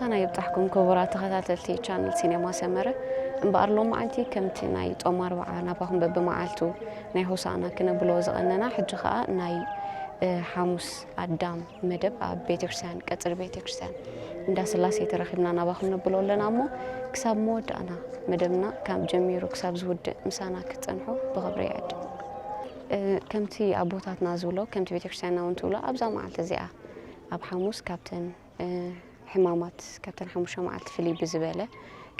ሰላምና ይብጻሕኩም ክቡራት ተኸታተልቲ ቻነል ሲኔማ ሰመረ። እምበኣር ሎማዓንቲ ከምቲ ናይ ጾም ኣርብዓ ናባኹም በብመዓልቱ ናይ ሆሳዕና ክነብሎ ዝቐነና፣ ሕጂ ኸኣ ናይ፣ እ፣ ሓሙስ ኣዳም መደብ ኣብ ቤተክርስትያን፣ ቀጽሪ ቤተክርስትያን እንዳ ስላሴ ተረኺብና ናባኹም ነብሎ ኣለና እሞ፣ ክሳብ መወዳእና መደብና ካብ ጀሚሩ ክሳብ ዝውድእ ምሳና ክትጸንሑ ብኽብሪ ይዕድም። እ፣ ከምቲ ኣቦታትና ዝብሎ፣ ከምቲ ቤተክርስትያንና እውን ትብሎ፣ ኣብዛ መዓልቲ እዚኣ ኣብ ሓሙስ ካብተን፣ እ፣ ሕማማት፣ ካብተን ሓሙሽተ መዓልቲ ፍልይ ብዝበለ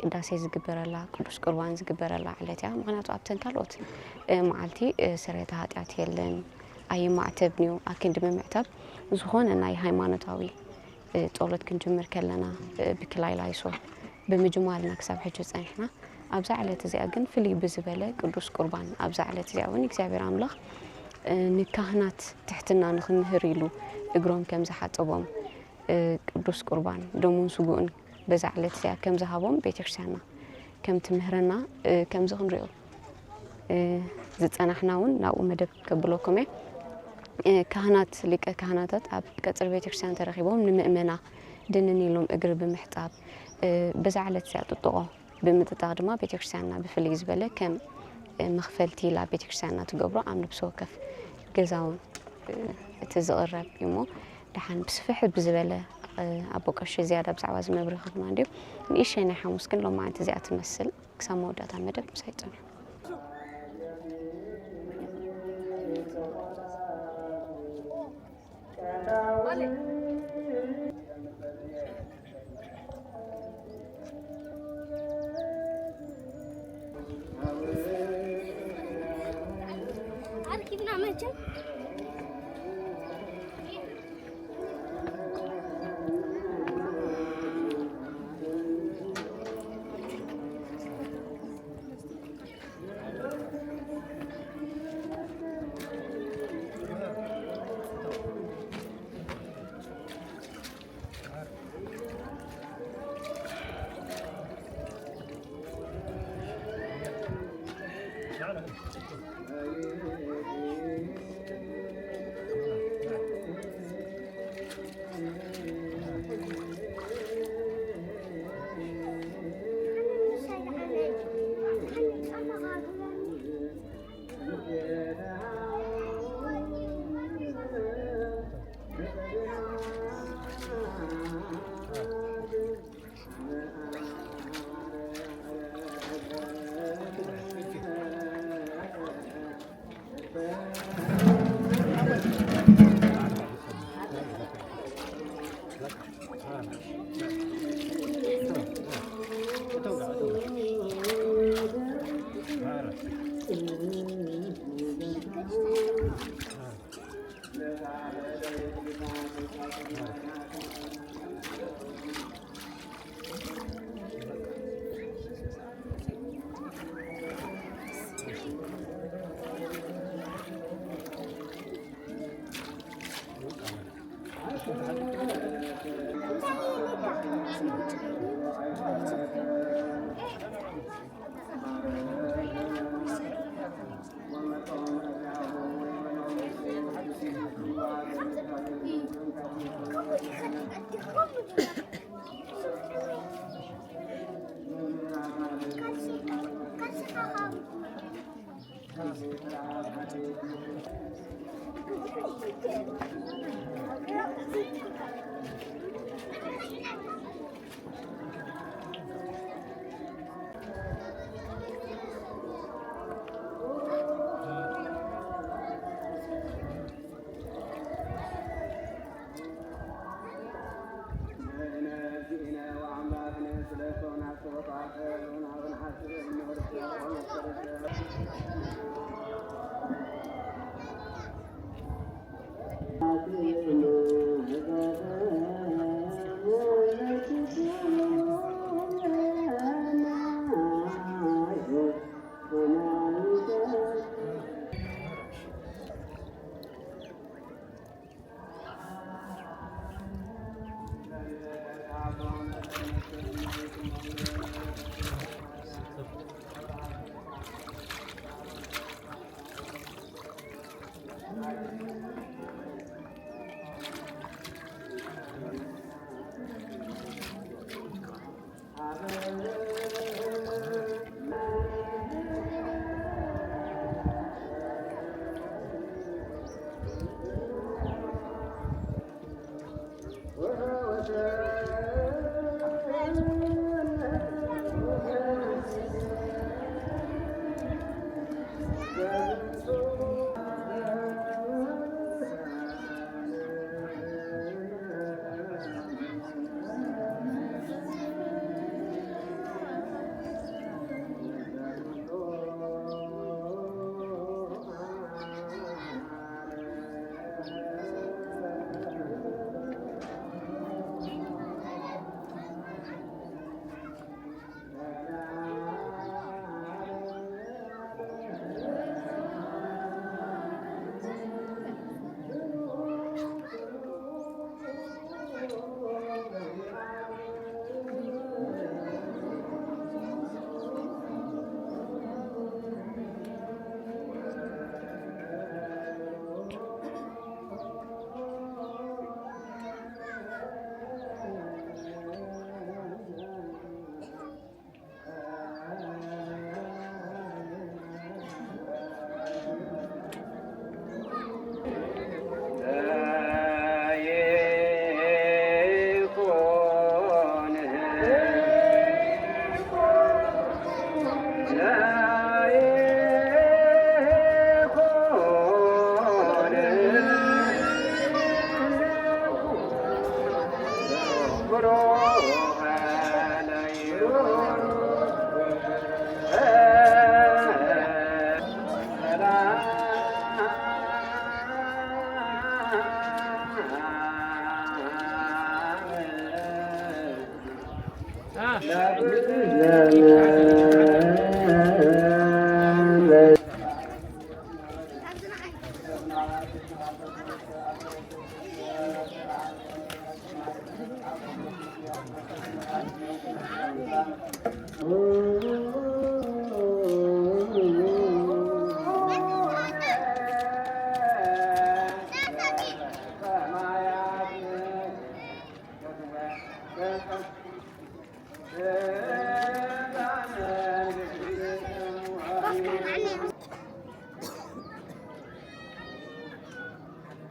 ቅዳሴ ዝግበረላ፣ ቅዱስ ቁርባን ዝግበረላ ዕለት እያ። ምኽንያቱ ኣብተን ካልኦት፣ እ፣ መዓልቲ፣ እ፣ ስርየተ ኃጢኣት የለን፣ ኣይማዕተብን እዩ። ኣክንዲ ምምዕታብ ዝኾነ ናይ ሃይማኖታዊ፣ እ፣ ጸሎት ክንጅምር ከለና፣ እ፣ ብክላይ ላይሶ ብምጅማርና ክሳብ ሕጂ ጸኒሕና። ኣብዛ ዕለት እዚኣ ግን ፍልይ ብዝበለ ቅዱስ ቁርባን ኣብዛ ዕለት እዚኣ እውን እግዚኣብሔር ኣምላኽ፣ እ፣ ንካህናት ትሕትና ንኽምህር ኢሉ እግሮም ከም ዝሓጸቦም፣ እ፣ ቅዱስ ቁርባን ደሙን ስግኡን በዛ ዕለት እዚኣ ከም ዝሃቦም ቤተክርስትያንና ከም ትምህረና፣ እ፣ ከምዚ ክንሪኦ፣ እ፣ ዝጸናሕና እውን ናብኡ መደብ ከብለኩም እየ። እ፣ ካህናት፣ ሊቀ ካህናታት ኣብ ቀጽሪ ቤተክርስትያን ተረኺቦም ንምእመና ድንን ኢሎም እግሪ ብምሕጻብ፣ እ፣ በዛ ዕለት እዚኣ ጥጥቖ ብምጥጣቕ ድማ ቤተክርስትያንና ብፍልይ ዝበለ ከም፣ እ፣ መኽፈልቲ ኢላ ቤተክርስትያንና ትገብሮ ኣብ ነብሲ ወከፍ ገዛ እውን፣ እ፣ እቲ ዝቕረብ እዩ እሞ፣ ደሓን ብስፍሕ ብዝበለ፣ እ፣ ኣቦ ቀሺ ዝያዳ ብዛዕባ እዚ መብርሂ ክህቡና እንድዮም። ንእሽተይ ናይ ሓሙስ ግን ሎማዓንቲ እዚኣ ትመስል። ክሳብ መወዳእታ መደብ ምሳይ ጽንሑ። ኣርኪብና መቸም።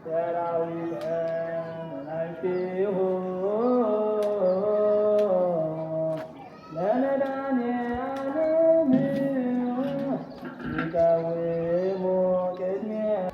ሰራዊት መላእክቲሁ ለመድኃኔዓለም ይቀውሙ ቅድሜሁ።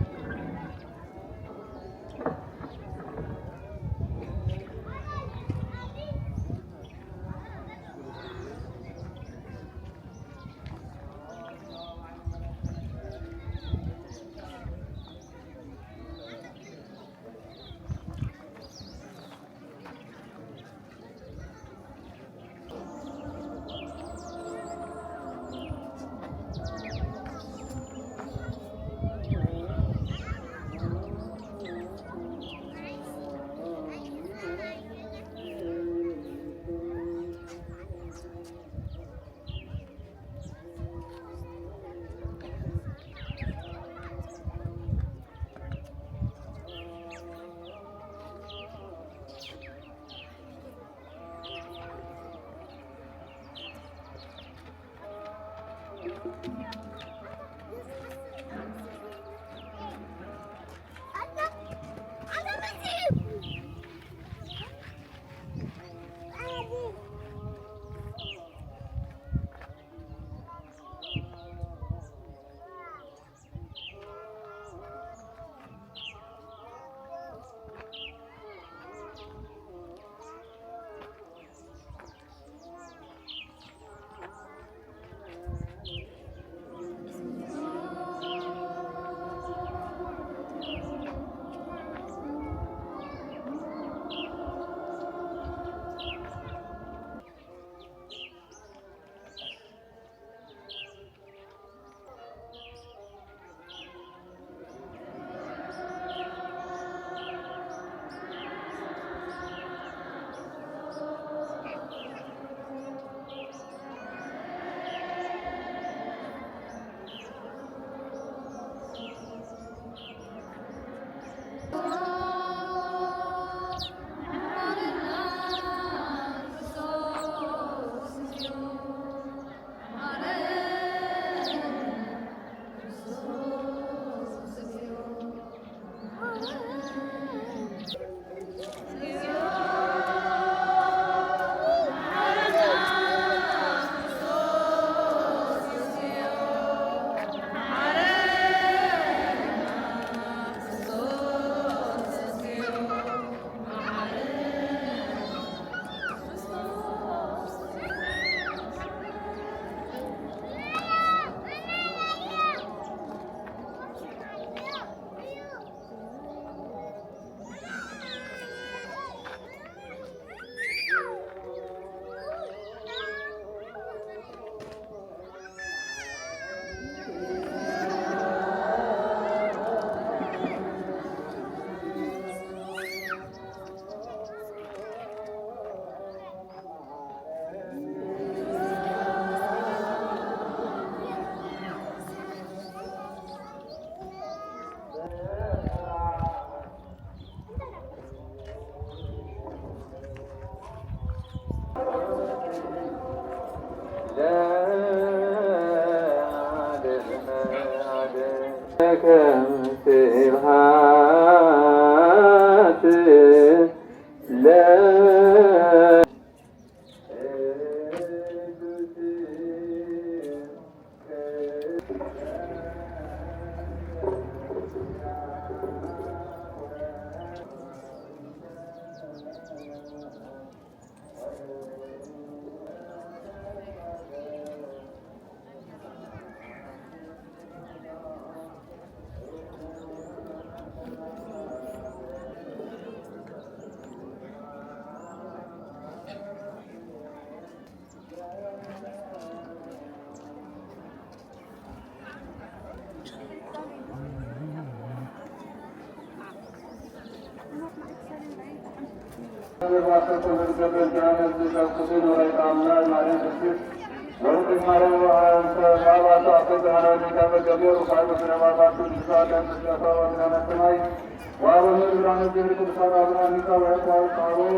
ወአቡነ ብርሃነ እግዚአብሔር ቅዱሳን አቡነ ሚካኤል ወያዕቆብ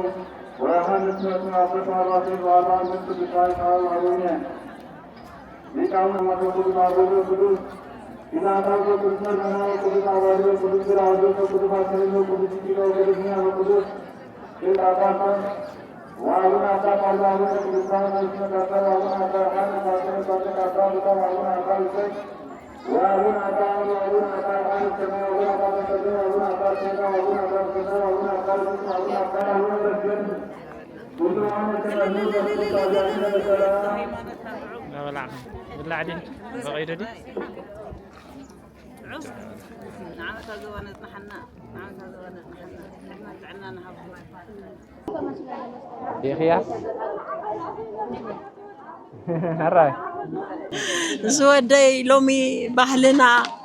ወዮሐንስ መጥምቀ አቡነ ጳውሎስ ወአቡነ መንፈስ ቅዱስ ኃይል አቡነ ሊቃውንት አቡነ ቅዱስ አቡነ ቅዱስ ኪዳነ ቅዱስ መድኃኔ ቅዱስ አባዶ ቅዱስ ግራውዶ ቅዱስ አስረኞ ቅዱስ ኪሎ ቅዱስ ሚያኖ ቅዱስ ሊቃውንት ወአቡነ አባ ጳውሎስ አቡነ ቅዱሳን አቡነ አባ ዮሐንስ አቡነ ጳውሎስ አቡነ አባ ይሰጥ ወአቡነ አባ ወአቡነ አባ ዮሐንስ ሰማያዊ አቡነ አባ ተሰገደ ወአቡነ አባ ሴና ወአቡነ አባ ተሰገደ ወአቡነ አባ ዮሐንስ አቡነ አባ ዮሐንስ ናበላዕ ብላዕ ድዩ? ፈቒዱ ድዩ? ንዓመታ ዘበነ ጽንሓና፣ ንዓመታ ዘበነ ጽንሓና፣ ዕድመን ጥዕናን ሃብኩም። ዲኽያ? ሕራይ ዝወደይ ሎሚ ባህልና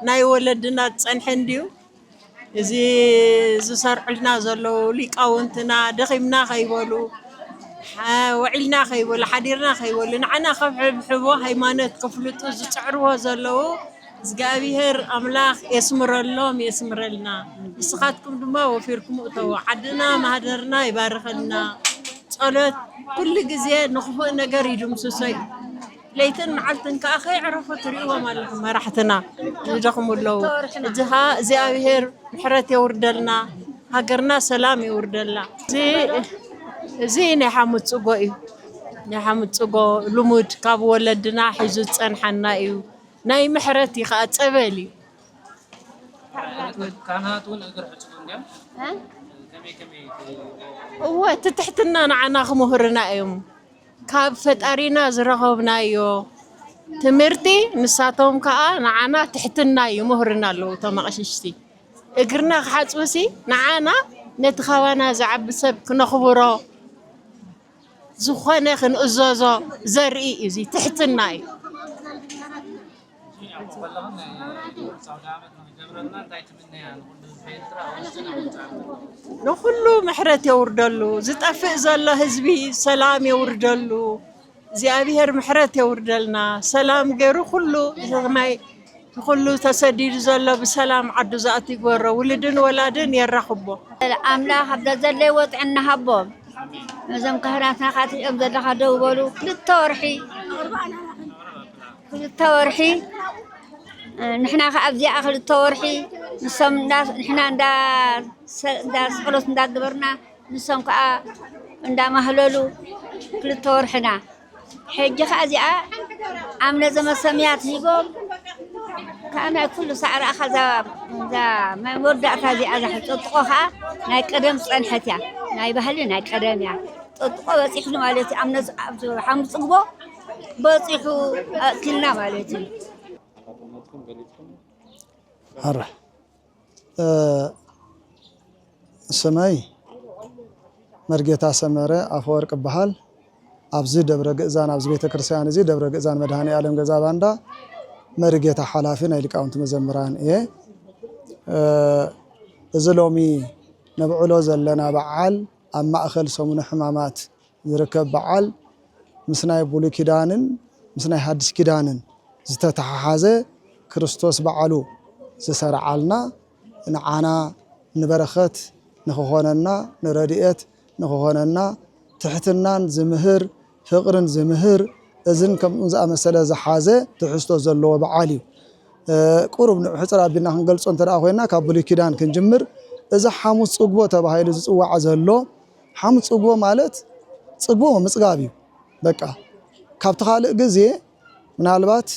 ናይ ወለድና ዝጸንሐ እንድዩ። እዚ ዝሰርሑልና ዘለዉ ሊቃውንትና ደኺምና ከይበሉ፣ ውዒልና ከይበሉ፣ ሓዲርና ከይበሉ፣ ንዓና ከብሕብሕቦ ሃይማኖት ክፍልጡ ዝጽዕርዎ ዘለዉ እግዚኣብሔር ኣምላኽ የስምረሎም የስምረልና። ንስኻትኩም ድማ ወፊርኩም እተዉ። ዓድና ማህደርና ይባርኸልና። ጸሎት ኩሉ ግዜ ንኽፉእ ነገር ይድምስሶ እዩ። ለይትን መዓልትን ከዓ ከይዕረፉ ትሪእዎም ኣለኹም መራሕትና ይደኽሙ ኣለዉ። እዚኻ እግዚኣብሔር ምሕረት የውርደልና፣ ሃገርና ሰላም የውርደልና። እዚ ናይ ሓሙት ፅጎ እዩ። ናይ ሓሙት ፅጎ ልሙድ ካብ ወለድና ሒዙ ዝፀንሓና እዩ። ናይ ምሕረት እዩ ከዓ ፀበል እዩ። ካህናት እውን እግር ሕፅቡ እንዲም ከመይ ከመይ እወ እቲ ትሕትና ንዓና ክምህሩና እዮም። ካብ ፈጣሪና ዝረኸብናዮ ትምህርቲ ንሳቶም ከዓ ንዓና ትሕትና ይምህሩና ኣለዉ እቶም ኣቕሽሽቲ። እግርና ክሓፅቡሲ ንዓና ነቲ ካባና ዝዓቢ ሰብ ክነኽብሮ ዝኾነ ክንእዘዞ ዘርኢ እዩ። እዚ ትሕትና እዩ። ከለኹም ናይ ርሑስ ዓውደ ዓመት ንክገብረልና እንታይ ትምነያ ንኩሉ ህዝቢ ኤርትራ ኣብ ውሽጥን ኣብ ወፃእን? ንኹሉ ምሕረት የውርደሉ። ዝጠፍእ ዘሎ ህዝቢ ሰላም የውርደሉ። እግዚኣብሔር ምሕረት የውርደልና። ሰላም ገይሩ ኩሉ ማይ ንኹሉ ተሰዲዱ ዘሎ ብሰላም ዓዱ ዝኣቱ ይግበሮ። ውሉድን ወላድን የራኽቦ። ኣምላኽ ኣብ ዘለይዎ ጥዕና ሃቦም። ነዞም ካህናትና ካትሪኦም ዘለኻ ደው በሉ። ክልተ ወርሒ ክልተ ወርሒ ንሕና ከዓ ኣብዚኣ ክልተ ወርሒ ንሶም ንሕና እንዳ ጸሎት እንዳገበርና ንሶም ከዓ እንዳማህለሉ ክልተ ወርሕና። ሕጂ ከዓ እዚኣ ኣብ ነዘ መሰምያት ሂቦም ከዓ ናይ ኩሉ ሳዕሪ ኣኻ እዛ ማይ መወዳእታ እዚኣ እዛ ሕፀጥቆ ከዓ ናይ ቀደም ዝፀንሐት እያ። ናይ ባህሊ ናይ ቀደም እያ። ጠጥቆ በፂሕሉ ማለት እዩ። ኣብ ሓሙስ ፅግቦ በፂሑ ኣእኪልና ማለት እዩ። ኣረ ስመይ መርጌታ ሰመረ ኣፈወርቅ እበሃል። ኣብዚ ደብረ ግእዛን ኣብዚ ቤተ ክርስቲያን እዚ ደብረ ግእዛን መድሃኔ ኣለም ገዛ ባንዳ መርጌታ ሓላፊ ናይ ሊቃውንቲ መዘምራን እየ። እዚ ሎሚ ነብዕሎ ዘለና በዓል ኣብ ማእኸል ሰሙነ ሕማማት ዝርከብ በዓል ምስ ናይ ብሉይ ኪዳንን ምስ ናይ ሓድሽ ኪዳንን ዝተተሓሓዘ ክርስቶስ ባዕሉ ዝሰርዓልና ንዓና ንበረኸት ንኽኾነና ንረድኤት ንኽኾነና ትሕትናን ዝምህር ፍቕርን ዝምህር እዝን ከምኡን ዝኣመሰለ ዝሓዘ ትሕዝቶ ዘለዎ በዓል እዩ። ቁሩብ ንዑ ሕፅር ኣቢልና ክንገልፆ እንተ ኮይና ካብ ብሉይ ኪዳን ክንጅምር እዚ ሓሙስ ፅግቦ ተባሂሉ ዝፅዋዕ ዘሎ ሓሙስ ፅግቦ ማለት ፅግቦ ምፅጋብ እዩ። በቃ ካብቲ ካልእ ግዜ ምናልባት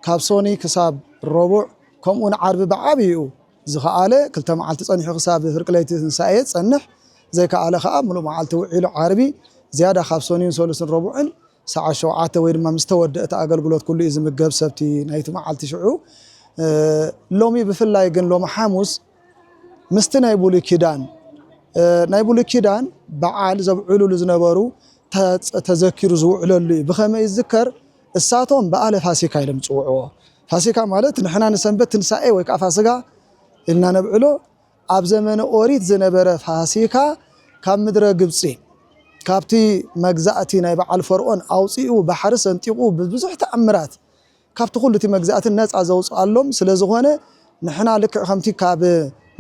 ካብ ሶኒ ክሳብ ረቡዕ ከምኡ ንዓርቢ ብዓብይኡ ዝኸኣለ ክልተ መዓልቲ ጸኒሑ ክሳብ ፍርቂ ለይቲ ትንሳኤ ዝጸንሕ ዘይከኣለ ከኣ ምሉእ መዓልቲ ውዒሉ ዓርቢ ዝያዳ ካብ ሶኒን ሰሉስን ረቡዕን ሰዓት ሸውዓተ ወይ ድማ ምስ ተወደአ እቲ ኣገልግሎት ኩሉ እዩ ዝምገብ ሰብቲ ናይቲ መዓልቲ ሽዑ ሎሚ ብፍላይ ግን ሎሚ ሓሙስ ምስቲ ናይ ብሉይ ኪዳን ናይ ብሉይ ኪዳን በዓል ዘብዕሉሉ ዝነበሩ ተዘኪሩ ዝውዕለሉ እዩ። ብኸመይ ይዝከር? እሳቶም በዓለ ፋሲካ ኢሎም ዝፅውዕዎ። ፋሲካ ማለት ንሕና ንሰንበት ትንሳኤ ወይ ከዓ ፋስጋ ኢልና ነብዕሎ። ኣብ ዘመነ ኦሪት ዝነበረ ፋሲካ ካብ ምድረ ግብፂ፣ ካብቲ መግዛእቲ ናይ በዓል ፈርዖን ኣውፂኡ፣ ባሕሪ ሰንጢቑ፣ ብብዙሕ ተኣምራት ካብቲ ኩሉ እቲ መግዛእቲ ነፃ ዘውፅኣሎም ስለ ዝኾነ፣ ንሕና ልክዕ ከምቲ ካብ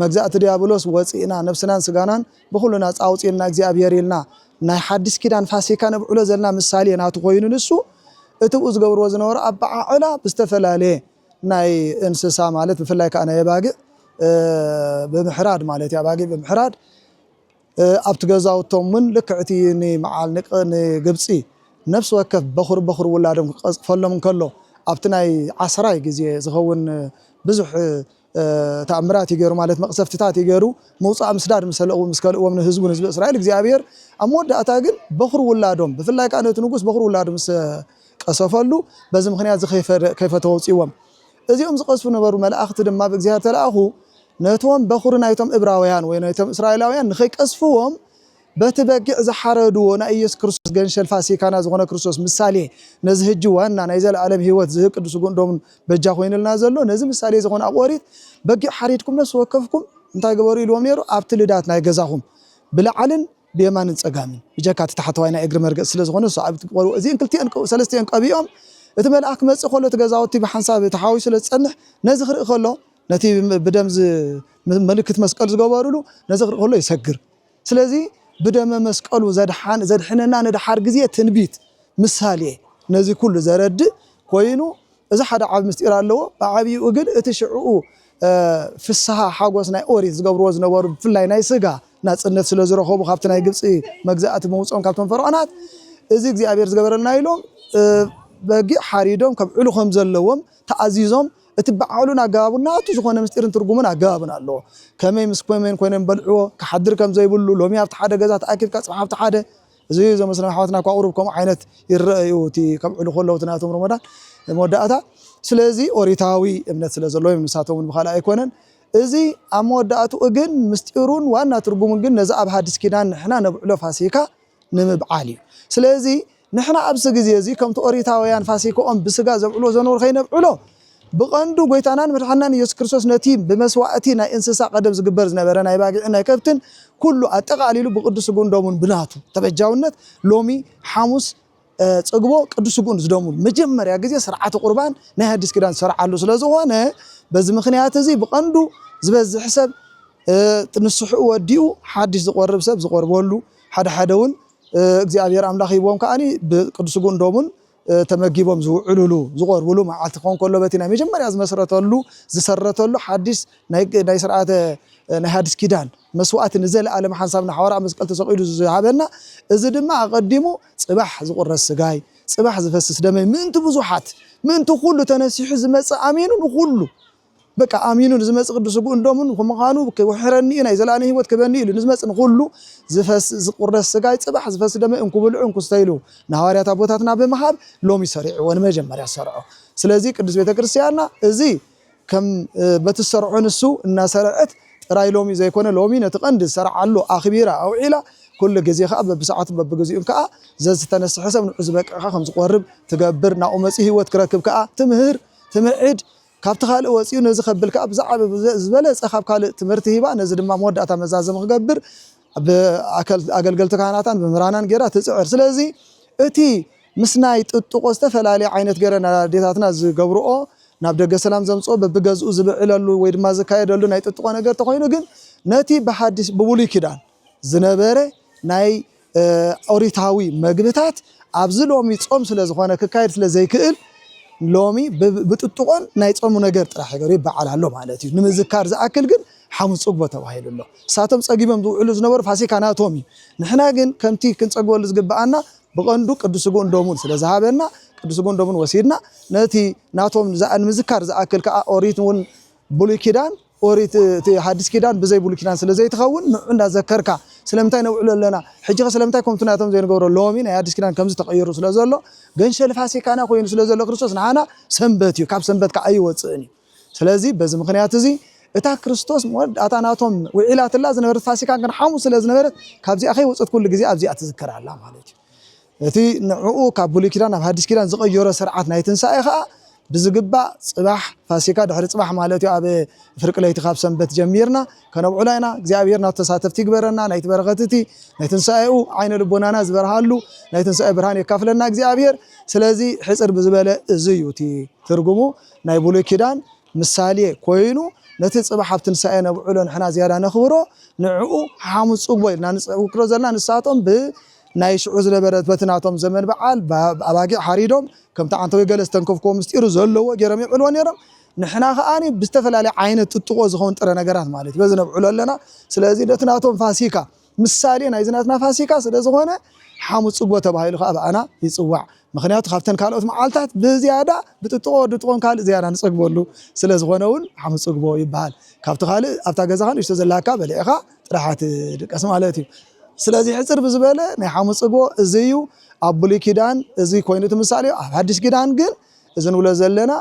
መግዛእቲ ዲያብሎስ ወፂእና፣ ነብስናን ስጋናን ብኩሉ ነፃ ኣውፂእና እግዚኣብሔር ኢልና ናይ ሓድሽ ኪዳን ፋሲካ ነብዕሎ ዘለና ምሳሌ ናቱ ኮይኑ፣ ንሱ እቲ ብኡ ዝገብርዎ ዝነበሩ ኣበዓዕላ ብዝተፈላለየ ናይ እንስሳ ማለት ብፍላይ ከዓ ናይ ኣባጊዕ፣ እ፣ ብምሕራድ ማለት እዩ። ኣባጊዕ ብምሕራድ፣ እ፣ ኣብቲ ገዛውቶም እውን ልክዕ እቲ ንመዓል ንቅ-፣ ንግብፂ ነፍሲ ወከፍ በኹር በኹር ውላዶም ክቐዝፈሎም እንከሎ፣ ኣብቲ ናይ ዓስራይ ግዜ ዝኸውን ብዙሕ፣ እ፣ ተኣምራት እዩ ገይሩ፣ ማለት መቕሰፍትታት እዩ ገይሩ። ምውፃእ ምስዳድ ምስ ከልእዎ-፣ ምስ ከልእዎም ንህዝቡ፣ ንህዝቢ እስራኤል እግዚኣብሔር ኣብ መወዳእታ ግን በኹር ውላዶም፣ ብፍላይ ከዓ ነቲ ንጉስ በኹር ውላዱ ምስ ቀሰፈሉ፣ በዚ ምኽንያት እዚ ከይፈ-፣ ከይፈተወ ኣውፅእዎም። እዚኦም ዝቐስፉ ነበሩ። መላእኽቲ ድማ ብእግዚኣብሔር ተለኣኹ፣ ነቶም በኹሪ ናይቶም እብራውያን ወይ ናይቶም እስራኤላውያን ንኸይቀስፍዎም፣ በቲ በጊዕ ዝሓረድዎ ናይ ኢየሱስ ክርስቶስ ገንሸል ፋሲካና ዝኾነ ክርስቶስ ምሳሌ፣ ነዚ ህጂ ዋና ናይ ዘለኣለም ህይወት ዝህብ ቅዱስ ስግኡን ደሙን በጃ ኮይኑልና ዘሎ፣ ነዚ ምሳሌ ዝኾነ ኣብ ኦሪት፣ በጊዕ ሓሪድኩም ነፍሲ ወከፍኩም እንታይ ግበሩ ኢልዎም ነይሩ? ኣብቲ ልዳት ናይ ገዛኹም ብላዕልን ብየማንን ጸጋምን፣ ብጀካ እቲ ታሕተዋይ ናይ እግሪ መርገጽ ስለ ዝኾነ፣ ንሱ ኣብ እቲ ቆልዎ፣ እዚአን ክልቲአን ቀ-፣ ሰለስቲአን ቀቢኦም፣ እቲ መልኣክ ክመጽእ ከሎ፣ እቲ ገዛውቲ ብሓንሳብ ተሓዊሱ ስለ ዝጸንሕ፣ ነዚ ክርኢ ከሎ፣ ነቲ ብደም ዝ-፣ ም-፣ ምልክት መስቀል ዝገበሩሉ፣ ነዚ ክርኢ ከሎ ይሰግር። ስለዚ ብደመ መስቀሉ ዘድሓን-፣ ዘድሕነና ንድሓር ግዜ ትንቢት፣ ምሳሌ፣ ነዚ ኩሉ ዘረድእ ኮይኑ፣ እዚ ሓደ ዓቢ ምስጢር ኣለዎ። ብዓቢኡ ግን እቲ ሽዕኡ፣ እ፣ ፍስሃ ሓጎስ ናይ ኦሪት ዝገብርዎ ዝነበሩ፣ ብፍላይ ናይ ስጋ ናጽነት ስለ ዝረኸቡ፣ ካብቲ ናይ ግብጺ መግዛእቲ መውጽኦም ካብቶም ፈርዖናት፣ እዚ እግዚኣብሔር ዝገበረልና ኢሎም፣ እ፣ በጊዕ ሓሪዶም ከብዕሉ ከም ዘለዎም ተኣዚዞም፣ እቲ በዓሉን ኣገባቡን ናቱ ዝኾነ ምስጢርን ትርጉምን ኣገባብን ኣለዎ። ከመይ ምስ ከመይን ኮይኖም በልዕዎ፣ ክሓድር ከም ዘይብሉ፣ ሎሚ ኣብቲ ሓደ ገዛ ተኣኪብካ ጽባሕ ኣብቲ ሓደ፣ እዚ እዞም መስለና ኣሕዋትና እኳ ቁሩብ ከምኡ ዓይነት ይረኣዩ፣ እቲ ከብዕሉ ከለዉ እቲ ናቶም ረመዳን መወዳእታ። ስለዚ ኦሪታዊ እምነት ስለ ዘለዎም፣ ንሳቶም እውን ብኻልእ ኣይኮነን። እዚ ኣብ መወዳእትኡ ግን ምስጢሩን ዋና ትርጉሙን ግን ነዚ ኣብ ሓድሽ ኪዳን ንሕና ነብዕሎ ፋሲካ ንምብዓል እዩ። ስለዚ ንሕና ኣብዚ ግዜ እዚ ከምቲ ኦሪታውያን ፋሲካኦም ብስጋ ዘብዕልዎ ዘነበሩ ከይነብዕሎ፣ ብቐንዱ ጎይታናን መድሓናን ኢየሱስ ክርስቶስ ነቲ ብመስዋእቲ ናይ እንስሳ ቀደም ዝግበር ዝነበረ ናይ ባጊዕን ናይ ከብትን ኩሉ ኣጠቓሊሉ ብቅዱስ ስግኡን ደሙን ብናቱ ተበጃውነት ሎሚ ሓሙስ፣ እ፣ ጽግቦ ቅዱስ ስግኡን ዝደሙን መጀመርያ ግዜ ስርዓተ ቁርባን ናይ ሓድሽ ኪዳን ዝሰርዓሉ ስለ ዝኾነ፣ በዚ ምኽንያት እዚ ብቐንዱ ዝበዝሕ ሰብ፣ እ፣ ንስሕኡ ወዲኡ ሓድሽ ዝቆርብ ሰብ ዝቆርበሉ፣ ሓደ ሓደ እውን፣ እ፣ እግዚኣብሔር ኣምላኽ ሂብዎም ከኣኒ ብቅዱስ ስግኡን ደሙን፣ እ፣ ተመጊቦም ዝውዕሉሉ፣ ዝቆርቡሉ መዓልቲ ክኸውን ከሎ፣ በቲ ናይ መጀመርያ ዝመስረተሉ፣ ዝሰረተሉ ሓድሽ ናይ፣ ናይ ስርዓተ፣ እ፣ ናይ ሓድሽ ኪዳን መስዋእቲ ንዘለኣለም ሓንሳብ ንሓዋርያ መስቀል ተሰቒሉ ዝሃበና፣ እዚ ድማ ኣቐዲሙ ጽባሕ ዝቁረስ ስጋይ፣ ጽባሕ ዝፈስስ ደመይ ምእንቲ ብዙሓት፣ ምእንቲ ኩሉ ተነሲሑ ዝመጽእ ኣሚኑ ንኩሉ፣ በቃ ኣሚኑ ንዝመጽእ ቅዱስ ስግኡን ደሙን ከምዃኑ ክውሕረኒ እዩ፣ ናይ ዘለኣለም ህይወት ክበኒ እዩ ኢሉ ንዝመጽእ ንኩሉ ዝፈስ-፣ ዝቁረስ ስጋይ፣ ጽባሕ ዝፈስስ ደመይ እንኩ ብልዑ እንኩ ስተይሉ ንሃዋርያት ኣቦታትና ብምሃብ ሎሚ ሰሪዕዎ፣ ንመጀመርያ ዝሰርዖ። ስለዚ ቅዱስ ቤተ ክርስቲያንና እዚ ከም፣ እ፣ በቲ ዝሰርዖ ንሱ እናሰረዐት ጥራይ ሎሚ ዘይኮነ፣ ሎሚ ነቲ ቀንዲ ዝሰርዓሉ ኣኽቢራ ኣውዒላ፣ ኩሉ ግዜ ከኣ በብሰዓቱ በብግዚኡን ከኣ ዘዝተነስሐ ሰብ ንዑ ዝበቅዕ ከኣ ከም ዝቆርብ ትገብር፣ ናብኡ መጺኡ ህይወት ክረክብ ከኣ ትምህር፣ ትምዕድ፣ ካብቲ ካልእ ወጺኡ ነዚ ከብል ከኣ ብዛዕባ ብዘ-፣ ዝበለጸ ካብ ካልእ ትምህርቲ ሂባ፣ ነዚ ድማ መወዳእታ መዛዘሚ ክገብር ብኣከል-፣ ኣገልገልቲ ካህናታን መምህራናን ጌራ ትጽዕር። ስለዚ እቲ ምስ ናይ ጥጥቆ ዝተፈላለየ ዓይነት ገይረን ኣዴታትና ዝገብርኦ፣ ናብ ደገ ሰላም ዘምጽኦ፣ በብገዝኡ ዝብዕለሉ ወይ ድማ ዝካየደሉ ናይ ጥጥቆ ነገር ተኾይኑ ግን፣ ነቲ ብሓዲስ፣ ብብሉይ ኪዳን ዝነበረ ናይ፣ እ፣ ኦሪታዊ መግብታት ኣብዚ ሎሚ ጾም ስለ ዝኾነ ክካየድ ስለ ዘይክእል፣ ሎሚ ብ-፣ ብጥጥቆን ናይ ጾሙ ነገር ጥራሕ ገይሩ ይበዓል ኣሎ ማለት እዩ። ንምዝካር ዝኣክል ግን ሓሙስ ጽግቦ ተባሂሉ ኣሎ። ንሳቶም ጸጊቦም ዝውዕሉ ዝነበሩ ፋሲካ ናቶም እዩ። ንሕና ግን ከምቲ ክንጸግበሉ ዝግብኣና ብቐንዱ ቅዱስ ስግኡን ደሙን ስለ ዝሃበና፣ ቅዱስ ስግኡን ደሙን ወሲድና፣ ነቲ ናቶም ዝኣ-፣ ንምዝካር ዝኣክል ከኣ ኦሪት እውን ብሉይ ኪዳን፣ ኦሪት እቲ ሓዲስ ኪዳን ብዘይ ብሉይ ኪዳን ስለ ዘይትኸውን፣ ንዑ እንዳዘከርካ፣ ስለምንታይ ነብዕሎ ኣለና? ሕጂኸ ስለምንታይ ከምቲ ናቶም ዘይንገብሮ? ሎሚ ናይ ሓዲስ ኪዳን ከምዚ ተቐይሩ ስለ ዘሎ፣ ገንሸል ፋሲካና ኮይኑ ስለ ዘሎ ክርስቶስ፣ ንዓና ሰንበት እዩ፣ ካብ ሰንበት ከኣ ኣይወጽእን እዩ። ስለዚ በዚ ምኽንያት እዚ እታ ክርስቶስ መወዳእታ ናቶም ውዒላትላ ዝነበረት ፋሲካ ግን ሓሙስ ስለ ዝነበረት፣ ካብዚኣ ከይወጸት ኩሉ ግዜ ኣብዚኣ ትዝከር ኣላ ማለት እዩ። እቲ ንዕኡ ካብ ብሉይ ኪዳን ናብ ሓዲስ ኪዳን ዝቐየሮ ስርዓት ናይ ትንሳኤ ኸኣ ብዝግባእ ጽባሕ ፋሲካ፣ ድሕሪ ጽባሕ ማለት እዩ፣ ኣብ ፍርቂ ለይቲ ካብ ሰንበት ጀሚርና ከነብዕሎ ኢና። እግዚኣብሔር ናቱ ተሳተፍቲ ይግበረና፣ ናይቲ በረኸት እቲ ናይ ትንሳኤኡ ዓይነ ልቦናና ዝበርሃሉ፣ ናይ ትንሳኤ ብርሃን የካፍለና እግዚኣብሔር። ስለዚ ሕጽር ብዝበለ እዚ እዩ እቲ ትርጉሙ። ናይ ብሉይ ኪዳን ምሳሌ ኮይኑ፣ ነቲ ጽባሕ ኣብ ትንሳኤ ነብዕሎ ንሕና ዝያዳ ነኽብሮ፣ ንዕኡ ሓሙስ ጽግቦ ኢልና ንዝክሮ ዘለና። ንሳቶም ብ ናይ ሽዑ ዝነበረት በቲ ናቶም ዘመን በዓል ባ-፣ ኣባጊዕ ሓሪዶም ከምቲ ዓንተወይ ገለ ዝተንከፍክዎ ምስጢሩ ዘለዎ ገይሮም የብዕልዎ ነይሮም። ንሕና ከኣ ብዝተፈላለየ ዓይነት ጥጥቆ ዝኸውን ጥረ ነገራት ማለት እዩ በዚ ነብዕሎ ኣለና። ስለዚ ነቲ ናቶም ፋሲካ ምሳሌ ናይዚ ናትና ፋሲካ ስለ ዝኾነ ሓሙስ ጽግቦ ተባሂሉ ከኣ ብኣና ይጽዋዕ። ምኽንያቱ ካብተን ካልኦት መዓልታት ብዝያዳ ብጥጥቆ ወዲ ጥቆን ካልእ ዝያዳ ንጸግበሉ ስለ ዝኾነ እውን ሓሙስ ጽግቦ ይበሃል። ካብቲ ካልእ ኣብታ ገዛኻ ንእሽቶ ዘላካ በሊዕኻ ጥራሓት ድቀስ ማለት እዩ። ስለዚ ሕጽር ብዝበለ ናይ ሓሙስ ጽግቦ እዚ እዩ። ኣብ ብሉይ ኪዳን እዚ ኮይኑ እቲ ምሳሌ፣ ኣብ ሓድሽ ኪዳን ግን እዚ ንብሎ ዘለና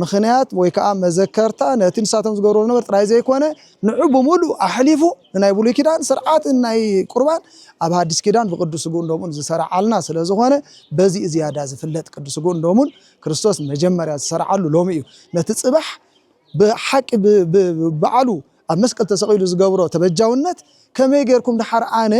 ምኽንያት ወይ ከኣ መዘከርታ ነቲ ንሳቶም ዝገብርዎ ዝነበሩ ጥራይ ዘይኮነ፣ ንዑ ብምሉእ ኣሕሊፉ ንናይ ብሉይ ኪዳን ስርዓት ናይ ቁርባን ኣብ ሓድሽ ኪዳን ብቅዱስ ስግኡን ደሙን ዝሰረዓልና ስለ ዝኾነ፣ በዚ እዩ ዝያዳ ዝፍለጥ። ቅዱስ ስግኡን ደሙን ክርስቶስ መጀመርያ ዝሰረዓሉ ሎሚ እዩ። ነቲ ጽባሕ ብሓቂ ብ-፣ ብ-፣ ባዕሉ ኣብ መስቀል ተሰቒሉ ዝገብሮ ተበጃውነት ከመይ ጌርኩም ደሓር ኣነ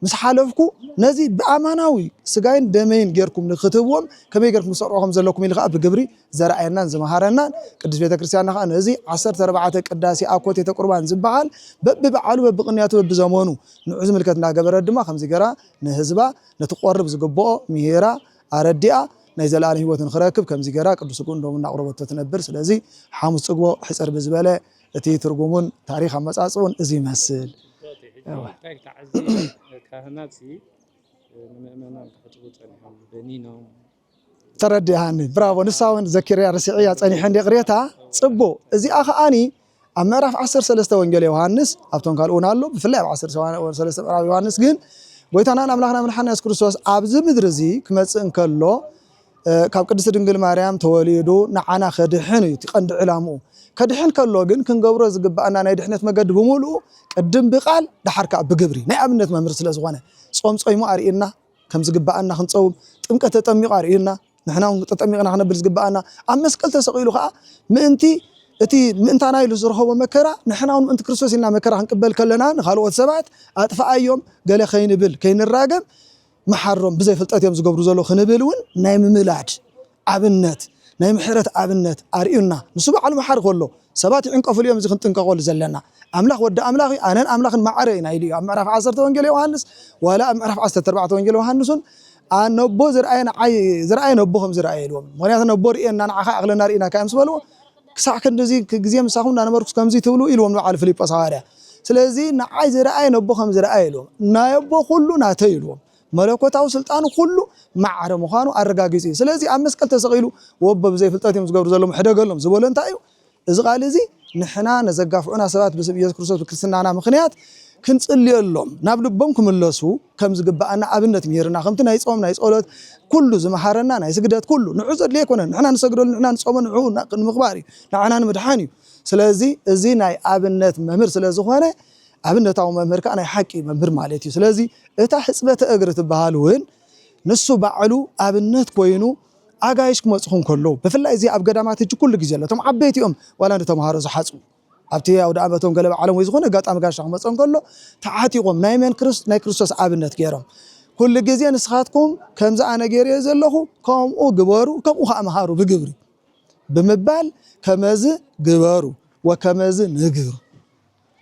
ምስ ሓለፍኩ ነዚ ብኣማናዊ ስጋይን ደመይን ጌርኩም ንክትህብዎም ከመይ ጌርኩም ክሰቕሮ ከም ዘለኩም ኢሉ ከኣ ብግብሪ ዘርኣየናን ዝመሃረናን። ቅድስት ቤተ ክርስቲያንና ከኣ ነዚ ዓሰርተ ኣርባዕተ ቅዳሴ ኣኮቴተ ቁርባን ዝበሃል በብበዓሉ በብቕንያቱ በብዘመኑ ንዑ ዝምልከት እናገበረት ድማ ከምዚ ገይራ ንህዝባ ነቲ ክቖርብ ዝግብኦ ምሂራ ኣረዲኣ ናይ ዘለኣለም ህይወት ንኽረክብ ከምዚ ገይራ ቅዱስ ስግኡን ደሙን እናቕረበቶ ትነብር። ስለዚ ሓሙስ ጽግቦ ሕጽር ብዝበለ እቲ ትርጉሙን ታሪኽ ኣመጻጽኡን እዚ ይመስል። ሕጂ እወ። እንታይ ተዓዚ ካህናት ሲ ንምእመናን ክሕጽቡ ጸኒሖም በኒኖም። ተረዲኣኒ። ብራቮ። ንሳ እውን ዘኪርያ ርስዕያ ጸኒሐ እንደ ቅሬታ። ጽቡቕ። እዚኣ ከኣኒ ኣብ ምዕራፍ ዓሰርተ ሰለስተ ወንጌል ዮሃንስ፣ ኣብቶም ካልእ እውን ኣሎ፣ ብፍላይ ኣብ ዓሰርተ ሰለስተ ምዕራፍ ዮሃንስ ግን ጎይታናን ኣምላኽና መድሓና የሱስ ክርስቶስ ኣብዚ ምድሪ እዚ ክመጽእ እንከሎ፣ እ፣ ካብ ቅድስቲ ድንግል ማርያም ተወሊዱ ንዓና ከድሕን እዩ እቲ ቀንዲ ዕላምኡ። ከድሕን ከሎ ግን ክንገብሮ ዝግባኣና ናይ ድሕነት መገዲ ብምሉኡ ቅድም ብቃል ደሓር ከኣ ብግብሪ ናይ ኣብነት መምህር ስለ ዝኾነ ጾም ጾይሙ ኣርእዩና፣ ከም ዝግባኣና ክንጸውም፣ ጥምቀት ተጠሚቑ ኣርእዩና፣ ንሕና እውን ተጠሚቕና ክነብል ዝግባኣና፣ ኣብ መስቀል ተሰቒሉ ከኣ ምእንቲ እቲ ምእንታና ኢሉ ዝረኸቦ መከራ፣ ንሕና እውን ምእንቲ ክርስቶስ ኢልና መከራ ክንቅበል ከለና ንኻልኦት ሰባት ኣጥፍኣዮም ገለ ከይንብል ከይንራገም መሓሮም ብዘይ ፍልጠት እዮም ዝገብሩ ዘለዉ ክንብል እውን ናይ ምምላድ ኣብነት፣ ናይ ምሕረት ኣብነት ኣርእዩና። ንሱ ባዕሉ መሓሪ ከሎ ሰባት ይዕንቀፍሉ እዮም፣ እዚ ክንጥንቀቐሉ ዘለና። ኣምላኽ ወዲ ኣምላኽ እዩ፣ ኣነን ኣምላኽን ማዕረ ኢና ኢሉ እዩ ኣብ ምዕራፍ ዓሰርተ ወንጌል ዮሃንስ፣ ዋላ ኣብ ምዕራፍ ዓሰርተ ኣርባዕተ ወንጌል ዮሃንስ እውን፣ "ኣ-፣ ነቦ ዝረኣየ ንዓይ፣ ዝረኣየ ነቦ ከም ዝረኣየ" ኢልዎም። ምኽንያቱ ነቦ ርእየና ንዓኻ ኣኽለና ርእናካ እዮም ምስ በልዎ፣ "ክሳዕ ክንድዚ ክ-፣ ግዜ ምሳኹም እናነበርኩስ ከምዚ ትብሉ?" ኢልዎም ንበዓል ፊልጶስ ሃዋርያ። ስለዚ ንዓይ ዝረኣየ ነቦ ከም ዝረኣየ ኢልዎም። ናይ ኣቦ ኩሉ ናተይ ኢልዎም። መለኮታዊ ስልጣኑ ኩሉ ማዕረ ምዃኑ ኣረጋጊጹ እዩ። ስለዚ ኣብ መስቀል ተሰቒሉ ወቦ ብዘይ ፍልጠት እዮም ዝገብሩ ዘለዉ፣ ሕደገሎም ዝበሎ እንታይ እዩ? እዚ ቃል እዚ ንሕና ነዘጋፍዑና ሰባት ብስም ኢየሱስ ክርስቶስ ብክርስትናና ምኽንያት ክንጽልየሎም፣ ናብ ልቦም ክምለሱ ከም ዝግብኣና ኣብነት ምሂርና፣ ከምቲ ናይ ጾም፣ ናይ ጸሎት፣ ኩሉ ዝመሃረና፣ ናይ ስግደት ኩሉ ንዑ ዘድልዮ ኣይኮነን። ንሕና ንሰግደሉ፣ ንሕና ንጾሞ ንዕኡ ና-፣ ንምኽባር እዩ፣ ንዓና ንምድሓን እዩ። ስለዚ እዚ ናይ ኣብነት መምህር ስለ ዝኾነ፣ ኣብነታዊ መምህር ከኣ ናይ ሓቂ መምህር ማለት እዩ። ስለዚ እታ ሕጽበተ እግሪ ትበሃል እውን ንሱ ባዕሉ ኣብነት ኮይኑ ኣጋይሽ ክመጹኹም ከለዉ፣ ብፍላይ እዚ ኣብ ገዳማት ሕጂ ኩሉ ግዜ ኣሎ። እቶም ዓበይቲ እዮም ዋላ ንተምሃሮ ዝሓጽቡ። ኣብቲ ኣውደ ኣመቶም ገለ ባዕሎም ወይ ዝኾነ ኣጋጣሚ ጋሻ ክመጾም ከሎ ተዓጢቖም ናይ መን ክርስ-፣ ናይ ክርስቶስ ኣብነት ገይሮም። ኩሉ ግዜ ንስኻትኩም ከምዚ ኣነ ገይረዮ ዘለኹ ከምኡ ግበሩ፣ ከምኡ ከኣ መሃሩ ብግብሪ ብምባል ከመዚ ግበሩ ወከመዚ ንግሩ።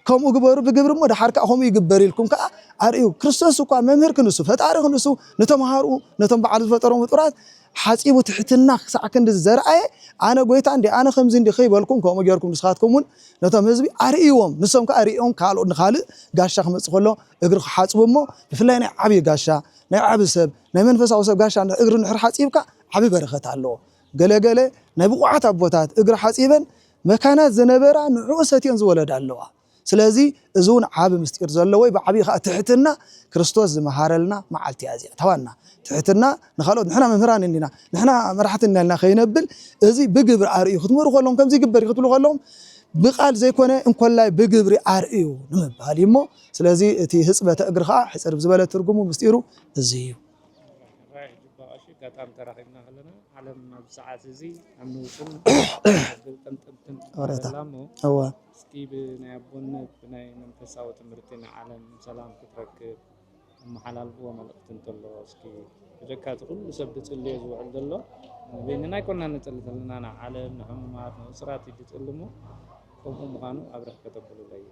ከምኡ ግበሩ ብግብሪ እሞ ደሓር ከኣ ከምኡ ይግበር ኢልኩም ከኣ ኣርእዩ። ክርስቶስ እኳ መምህር ክንሱ፣ ፈጣሪ ክንሱ፣ ንተምሃርኡ፣ ነቶም ባዕሉ ዝፈጠሮም ፍጡራት ሓጺቡ ትሕትና ክሳዕ ክንዲ ዘርኣየ፣ ኣነ ጎይታ እንዲ፣ ኣነ ከምዚ እንዲ ከይበልኩም፣ ከምኡ ጌርኩም ንስኻትኩም እውን ነቶም ህዝቢ ኣርእይዎም። ንሶም ከኣ ርእዮም ካልኦት ንኻልእ ጋሻ ክመጽእ ከሎ እግሪ ክሓጽቡ እሞ፣ ብፍላይ ናይ ዓብዪ ጋሻ፣ ናይ ዓቢ ሰብ፣ ናይ መንፈሳዊ ሰብ ጋሻ እግሪ እንድሕር ሓጺብካ ዓቢ በረኸት ኣለዎ። ገለ ገለ ናይ ብቑዓት ኣቦታት እግሪ ሓጺበን መካናት ዝነበራ ንዕኡ ሰትየን ዝወለዳ ኣለዋ። ስለዚ እዚ እውን ዓቢ ምስጢር ዘለዎ እዩ። ብዓብዪ ኸኣ ትሕትና ክርስቶስ ዝመሃረልና መዓልቲ እያ እዚኣ። ተዋና ትሕትና ንኻልኦት ንሕና መምህራን እንዲና፣ ንሕና መራሕቲ እንዲና ኢልና ከይነብል፣ እዚ ብግብሪ ኣርእዩ ክትምህሩ ከለኹም ከምዚ ይግበር እዩ ክትብሉ ከለኹም ብቃል ዘይኮነ እንኮላይ ብግብሪ ኣርእዩ ንምባል እዩ እሞ፣ ስለዚ እቲ ህጽበተ እግሪ ኸኣ ሕጽር ብዝበለ ትርጉሙ ምስጢሩ እዚ እዩ። ራእይ ሕጂ እባ ቀሺ ኣጋጣሚ ተራኺብና ከለና ዓለም ኣብዚ ሰዓት እዚ ኣብ ንውጽን ጠምጠምትን ወረታ። ኣላ እሞ እወ እስኪ ብናይ ኣቦነት ብናይ መንፈሳዊ ትምህርቲ ንዓለም ሰላም ክትረክብ እመሓላልፍዎ መልእኽቲ እንተሎ እስኪ ብጀካ እቲ ኩሉ ሰብ ዝጽልዮ ዝውዕል ዘሎ ንበይንና ኣይኮና ንጽሊ ዘለና ንዓለም ንሕሙማት ንእሱራት እዩ ዝጽሊ እሞ ከምኡ ምዃኑ ኣብርህ ከተብሉለይ።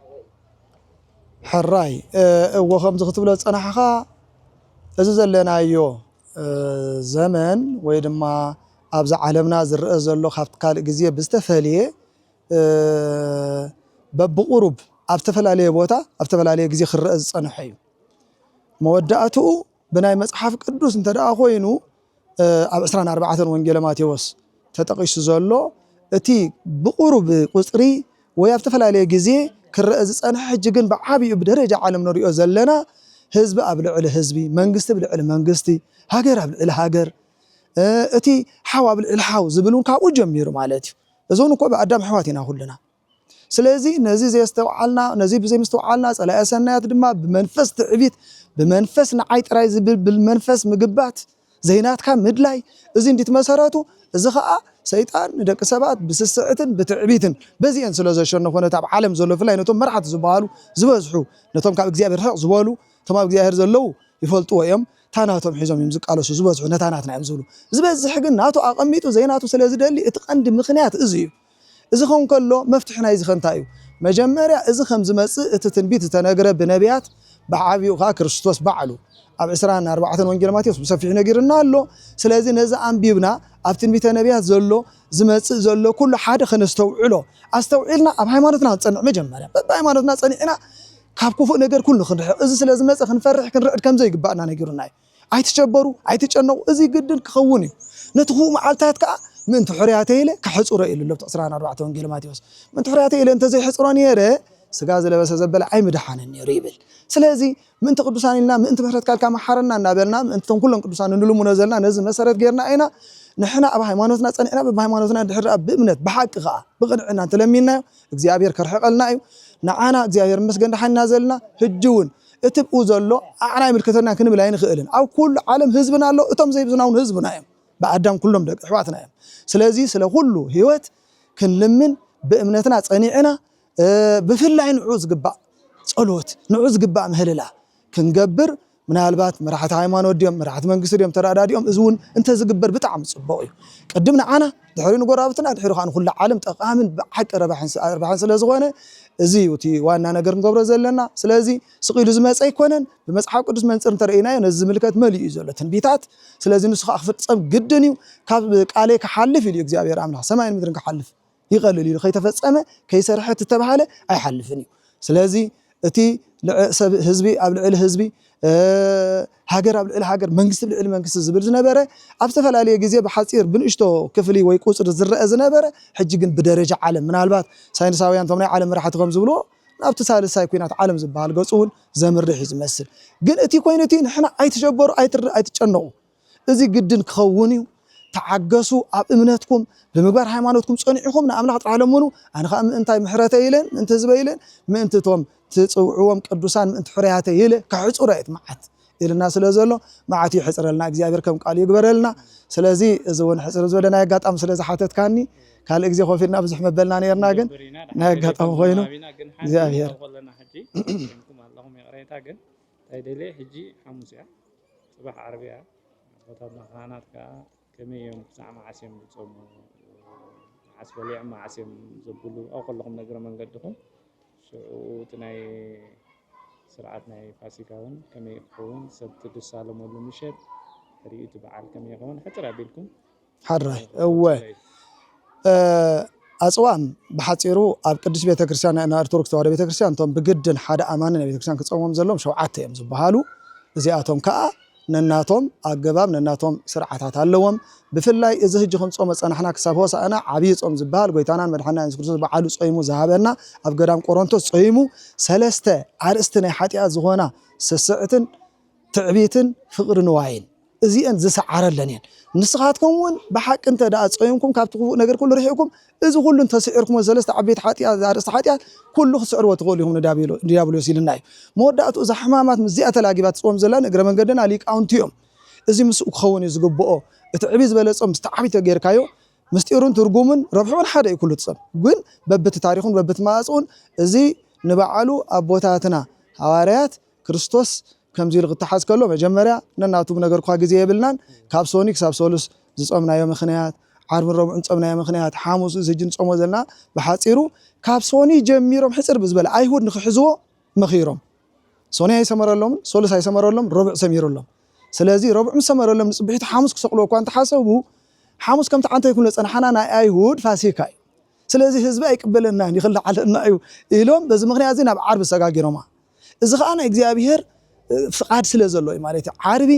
ሕራይ እወ ከምዚ ክትብሎ ዝጸናሕኻ እዚ ዘለናዮ ዘመን ወይ ድማ ኣብዚ ዓለምና ዝረአ ዘሎ ካብቲ ካልእ ግዜ ብዝተፈለየ በብቑሩብ ኣብ ዝተፈላለየ ቦታ ኣብ ዝተፈላለየ ግዜ ክረአ ዝጸንሐ እዩ። መወዳእትኡ ብናይ መጽሓፍ ቅዱስ እንተ ደኣ ኮይኑ ኣብ ዕስራን ኣርባዕተን ወንጌለ ማቴዎስ ተጠቒሱ ዘሎ እቲ ብቑሩብ ቁጽሪ ወይ ኣብ ዝተፈላለየ ግዜ ክረአ ዝጸንሐ ሕጂ ግን ብዓብዩ ብደረጃ ዓለም ንሪኦ ዘለና ህዝቢ ኣብ ልዕሊ ህዝቢ መንግስቲ ኣብ ልዕሊ መንግስቲ ሃገር ኣብ ልዕሊ ሃገር እቲ ሓው ኣብ ልዕሊ ሓው ዝብል እውን ካብኡ ጀሚሩ ማለት እዩ። እዚ እውን እኮ ብኣዳም ኣሕዋት ኢና ኩልና። ስለዚ ነዚ ዘየስተውዓልና ነዚ ብዘይምስትውዓልና ጸላኢ ሰናያት ድማ ብመንፈስ ትዕቢት ብመንፈስ ንዓይ ጥራይ ዝብል ብመንፈስ ምግባት ዘይናትካ ምድላይ እዚ እንዲት መሰረቱ እዚ ከዓ ሰይጣን ንደቂ ሰባት ብስስዕትን ብትዕቢትን በዚአን ስለ ዘሸነፎ ነቲ ኣብ ዓለም ዘሎ ብፍላይ ነቶም መራሕቲ ዝበሃሉ ዝበዝሑ ነቶም ካብ እግዚኣብሔር ርሕቕ ዝበሉ እቶም ኣብ እግዚኣብሔር ዘለዉ ይፈልጥዎ እዮም። እታ ናቶም ሒዞም እዮም ዝቃለሱ ዝበዝሑ ነታ ናትና እዮም ዝብሉ ዝበዝሕ ግን ናቱ ኣቐሚጡ ዘይናቱ ስለ ዝደሊ እቲ ቀንዲ ምኽንያት እዚ እዩ። እዚ ከም ከሎ መፍትሒ ናይዚ ከ እንታይ እዩ? መጀመርያ እዚ ከም ዝመጽእ እቲ ትንቢት ዝተነግረ ብነቢያት ብዓብዩ ከዓ ክርስቶስ ባዕሉ ኣብ ዕስራን ኣርባዕተን ወንጌል ማቴዎስ ብሰፊሑ ነጊርና ኣሎ። ስለዚ ነዚ ኣንቢብና ኣብ ትንቢተ ነቢያት ዘሎ ዝመጽእ ዘሎ ኩሉ ሓደ ከነስተውዕሎ ኣስተውዒልና ኣብ ሃይማኖትና ክንጸንዕ መጀመርያ በብሃይማኖትና ጸኒዕና ካብ ክፉእ ነገር ኩሉ ክንርሕቕ እዚ ስለ ዝመጸ ክንፈርሕ ክንርዕድ ከም ዘይግባእና ነጊሩና እዩ። ኣይትሸበሩ ኣይትጨነቑ እዚ ግድን ክኸውን እዩ። ነቲ ክፉእ መዓልታት ከዓ ምእንቲ ሕርያተ ኢለ ከሕፅሮ ኢሉ ኣሎ ዕስራን ኣርባዕተ ወንጌል ማቴዎስ ምእንቲ ሕርያተ ኢለ እንተዘይሕፅሮ ነይረ ስጋ ዝለበሰ ዘበለ ኣይምድሓንን ነይሩ ይብል። ስለዚ ምእንቲ ቅዱሳን ኢልና ምእንቲ ምሕረትካ ኢልካ መሓረና እናበልና ምእንቲ ቶም ኩሎም ቅዱሳን እንልምኖ ዘለና ነዚ መሰረት ጌርና ኢና። ንሕና ኣብ ሃይማኖትና ጸኒዕና በብሃይማኖትና ድሕር ብእምነት ብሓቂ ከዓ ብቕንዕና እንተለሚንናዮ እግዚኣብሔር ከርሕቐልና እዩ። ንዓና እግዚኣብሔር መስገን ደሓንና ዘለና ህጂ እውን እቲ ብኡ ዘሎ ኣዕና ይምልከተና ክንብል ኣይንኽእልን ኣብ ኩሉ ዓለም ህዝብና ኣሎ እቶም ዘይብዝና እውን ህዝብና እዮም። ብኣዳም ኩሎም ደቂ ኣሕዋትና እዮም። ስለዚ ስለ ኩሉ ህይወት ክንልምን ብእምነትና ጸኒዕና ብፍላይ ንዑ ዝግባእ ጸሎት ንዑ ዝግባእ ምህልላ ክንገብር ምናልባት መራሕቲ ሃይማኖት ድዮም መራሕቲ መንግስቲ ድዮም ተረዳዲኦም እዚ እውን እንተዝግበር ብጣዕሚ ፅቡቕ እዩ። ቅድም ንዓና ድሕሪ ንጎራብትና ድሕሪ ከዓ ንኩሉ ዓለም ጠቃምን ብሓቂ ረባሕን ስለዝኮነ እዚ እዩ እቲ ዋና ነገር ክንገብሮ ዘለና። ስለዚ ስቕ ኢሉ ዝመፀ ኣይኮነን። ብመፅሓፍ ቅዱስ መንፅር እንተርእይናዮ ነዚ ዝምልከት መሊኡ እዩ ዘሎ ትንቢታት። ስለዚ ንሱ ከዓ ክፍፀም ግድን እዩ። ካብ ቃለይ ክሓልፍ ኢሉ እዩ እግዚኣብሔር ኣምላኽ ሰማይን ምድርን ክሓልፍ ይቐልል ኢሉ ከይተፈፀመ ከይሰርሐ እተባሃለ ኣይሓልፍን እዩ። ስለዚ እቲ ህዝቢ ኣብ ልዕሊ ህዝቢ ሃገር ኣብ ልዕሊ ሃገር መንግስቲ ኣብ ልዕሊ መንግስቲ ዝብል ዝነበረ ኣብ ዝተፈላለየ ግዜ ብሓፂር ብንእሽቶ ክፍሊ ወይ ቁፅሪ ዝረአ ዝነበረ ሕጂ ግን ብደረጃ ዓለም ምናልባት ሳይንሳውያን ቶም ናይ ዓለም መራሕቲ ከም ዝብልዎ ናብቲ ሳልሳይ ኩናት ዓለም ዝበሃል ገፁ እውን ዘምርሕ እዩ ዝመስል። ግን እቲ ኮይኑ እቲ ንሕና ኣይትሸበሩ ኣይትጨነቑ እዚ ግድን ክኸውን እዩ። ተዓገሱ ኣብ እምነትኩም ብምግባር ሃይማኖትኩም ጸኒዕኹም ንኣምላኽ ጥራሕ ለምኑ። ኣነ ኸዓ ምእንታይ ምሕረተይ ኢለን ምእንቲ ህዝበይ ኢለን ምእንቲ እቶም ትጽውዕዎም ቅዱሳን ምእንቲ ሕሩያተይ ኢለ ከሕጽሮ እየ እቲ መዓት ኢልና ስለ ዘሎ መዓት ይሕጽረልና እግዚኣብሔር ከም ቃሉ ይግበረልና። ስለዚ እዚ እውን ሕጽር ዝበለ ናይ ኣጋጣሚ ስለ ዝሓተትካኒ ካልእ ግዜ ኮፍ ኢልና ብዙሕ መበልና ነርና ግን ናይ ኣጋጣሚ ኮይኑ እግዚኣብሔር እንታይ ደልየ ሕጂ ሓሙስ እያ ጽባሕ ዓርቢ እያ ኣቦታትና ካህናት ከኣ ከመይ እዮም ክሳዕ መዓስ እዮም ዝጸሙ መዓስ በሊዖም መዓስ እዮም ዘብሉ ኣብኡ ከለኹም ንእግረ መንገድኹም ሽዑ እቲ ናይ ስርዓት ናይ ፋሲካ እውን ከመይ ክኸውን ሰብቲ ዝሳለመሉ ምሸት ሕሪኡ እቲ በዓል ከመይ ይኸውን ሕጽር ኣቢልኩም ሓራይ እወ ኣፅዋም ብሓፂሩ ኣብ ቅዱስ ቤተክርስትያን ናይ ኦርቶዶክስ ተዋህዶ ቤተክርስትያን እቶም ብግድን ሓደ ኣማኒ ናይ ቤተክርስትያን ክፀሞም ዘለዎም ሸውዓተ እዮም ዝበሃሉ። እዚኣቶም ከዓ ነናቶም ኣገባብ ነናቶም ስርዓታት ኣለዎም። ብፍላይ እዚ ህጂ ክንፆሞ ፀናሕና ክሳብ ሆሳእና ዓብዪ ፆም ዝበሃል ጎይታናን መድሓና የሱስ ክርስቶስ በዓሉ ፆይሙ ዝሃበና ኣብ ገዳም ቆሮንቶስ ፆይሙ ሰለስተ ኣርእስቲ ናይ ሓጢኣት ዝኾና ስስዕትን ትዕቢትን ፍቕሪ ንዋይን እዚአን ዝሰዓረለን እየን። ንስኻትኩም እውን ብሓቂ እንተ ደኣ ጸዮምኩም ካብቲ ክፉእ ነገር ኩሉ ርሒቕኩም እዚ ኩሉ እንተስዒርኩሞ ሰለስተ ዓበይቲ ሓጢኣት ኣርእስቲ ሓጢኣት ኩሉ ክትስዕርዎ ትኽእሉ ኢኹም ንዲያብሎስ ኢልና እዩ። መወዳእትኡ እዛ ሕማማት ምስዚኣ ተላጊባ ትጽወም ዘላ ንእግረ መንገድና ሊቃውንቲ እዮም። እዚ ምስኡ ክኸውን እዩ ዝግብኦ። እቲ ዕብይ ዝበለ ጾም ዝተዓቢ ተጌርካዮ ምስጢሩን ትርጉሙን ረብሕኡን ሓደ እዩ። ኩሉ ጾም ግን በብቲ ታሪኹን በብቲ መዋጽኡን እዚ ንባዕሉ ኣቦታትና ሃዋርያት ክርስቶስ ከምዚ ኢሉ ክተሓዝ ከሎ መጀመርያ ነናቱ ነገርኳ ግዜ የብልናን። ካብ ሶኒ ክሳብ ሰሉስ ዝጾምናዮ ምኽንያት፣ ዓርብን ረቡዕን ጾምናዮ ምኽንያት፣ ሓሙስ እዚ ሕጂ ንጾሞ ዘለና ብሓጺሩ ካብ ሶኒ ጀሚሮም ሕጽር ብዝበለ ኣይሁድ ንኽሕዝዎ መኺሮም። ሶኒ ኣይሰመረሎምን፣ ሶሉስ ኣይሰመረሎም፣ ረቡዕ ሰሚሩሎም። ስለዚ ረቡዕ ምስ ሰመረሎም ንጽብሒቱ ሓሙስ ክሰቕልዎ እኳ እንተሓሰቡ ሓሙስ ከምቲ ዓንተ ይኩን ዝጸንሓና ናይ ኣይሁድ ፋሲካ እዩ። ስለዚ ህዝቢ ኣይቅበለናን ይኽልዓለና እዩ ኢሎም በዚ ምኽንያት እዚ ናብ ዓርቢ ሰጋጊሮማ። እዚ ኸዓ ናይ እግዚኣብሔር ፍቓድ ስለ ዘሎ እዩ ማለት እዩ። ዓርቢ